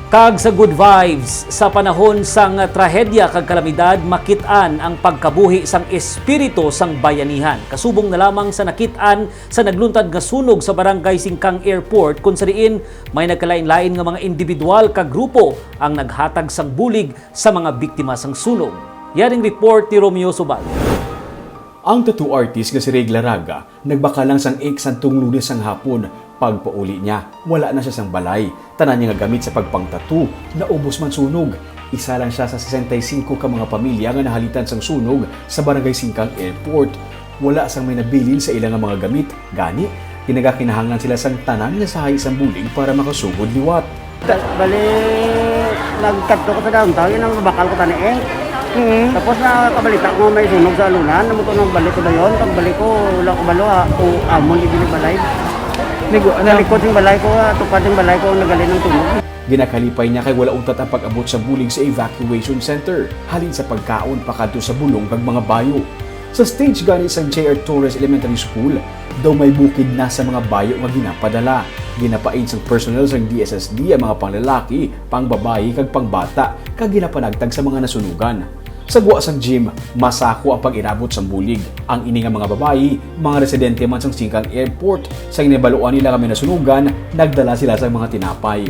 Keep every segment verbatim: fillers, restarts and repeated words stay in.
Kag sa good vibes, sa panahon sang trahedya kag kalamidad, makit-an ang pagkabuhi sang espiritu sang bayanihan. Kasubong na lamang sa nakit-an sa nagluntad nga sunog sa Barangay Singkang Airport, kun sa diin may nagkalain-lain nga mga individual kag grupo ang naghatag sang bulig sa mga biktima sang sunog. Yaring report ni Romeo Subal. Ang tattoo artist nga si Reg Laraga nagbakal lang sang ink sadtong Lunes sang hapon. Pagpauli niya, wala na siya sang balay. Tanan niya nga gamit sa pagpang-tattoo naubos man sunog. Isa lang siya sa sesenta y cinco ka mga pamilya nga nahalitan sang sunog sa Barangay Singkang Airport. Wala sang may nabilin sa ila nga mga gamit, gani ginagakinahanglan sila sang tanan nga sahay sang bulig para makasugod liwat. Ta-, bali, nagkadto ko sa downtown, yun ang bakal ko tani eh. Mm. Tapos nakabalita ko may sunog sa alunan, namo to nang balik ko dayon. Pagbalik ko, wala ko balo ha, kung amon ibili balay. Nigo, ano? Sa likod sing balay ko, ha, tupad sing balay ko, ang nagali ng sunog. Ginakalipay niya kay wala untat ang pag-abot sa bulig sa evacuation center, halin sa pagkaon pakadto sa bulong kag mga bayo. Sa stage gani sang J R Torres Elementary School, daw may bukid na sa mga bayo nga ginapadala. Ginapain sang personnel sang D S S D ang mga panglalaki, pangbabayi, kag pangbata, kag ginapanagtag sa mga nasunugan. Sa gwa sang gym, masako ang pag-inabot sang bulig. Ang ini nga mga babayi, mga residente man sang Singkang Airport. Sa ginabaluan nila nga may nasunugan, nagdala sila sang mga tinapay.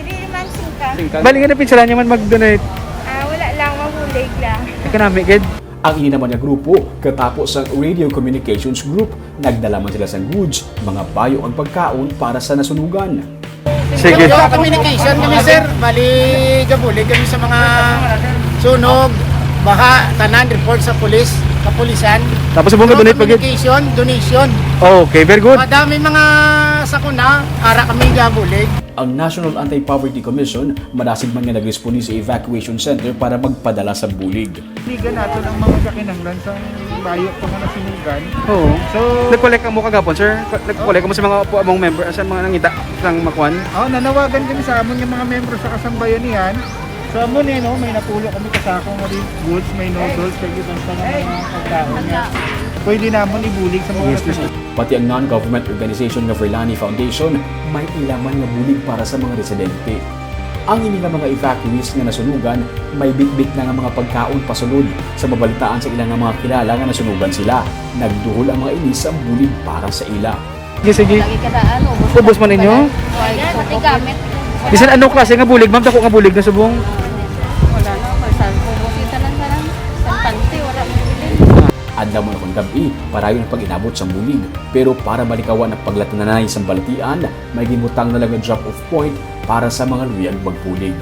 Dili man singka. Bali nga napinsalan niya man mag-donate. Ah, wala lang, mabulig lang. Kanami gid. Ang ini naman nga grupo, katapo sang Radio Communications Group, nagdala man sila sang goods, mga bayo, ag pagkaon para sa nasunugan. Sige. Sa communication kami, sir. Bali, gabulig kami sa mga sunog, baha, tanan, report sa pulis, kapulisan. Tapos, subong ka, donate pa gid? Communication, donation. Okay, very good. Madami mga sakuna, ara kami gabulig. Ang National Anti-Poverty Commission madasig man nga nagresponde sa evacuation center para magpadala sa bulig. Liga nato ang mga kakinahanglan sa bayo pa nga nasunugan. Oo. So, nag-collect mo kagapon, sir? Nag-collect mo sa mga upo among member, sa mga nangita sang makuan? Oh, nanawagan kami sa amon nga mga membro sa kasambayanihan. So, amo ni, no, may napulo kami kasako nga di goods, may noodles, kag iban pa nga mga pagkaon nga pwede namon ibulig sa mga nasunugan. Pati ang non-government organization nga Verlani Foundation may ila man nga bulig para sa mga residente. Ang ini nga mga evacuees nga nasunugan may bitbit na nga mga pagkaon pasulod. Sa mabalitaan sa ila nga mga kilala nga nasunugan sila, nagduhol ang mga ini sa bulig para sa ila. Sige, sige. Lagi ka daan, ubos. Ubos man ninyo? Wala, pati gamit. Bisan ano klase nga bulig, ma'am, dako nga bulig na subong? Wala na, may san-, ubos. Kita lang ka lang. Santante, wala mo bilin. Adlaw man kon gab-i, parayon ang pag-inabot sang bulig. Pero para malikawan ang paglatananay sang balatian, may ginbutang na lang nga drop-off point para sa mga luyag magbulig.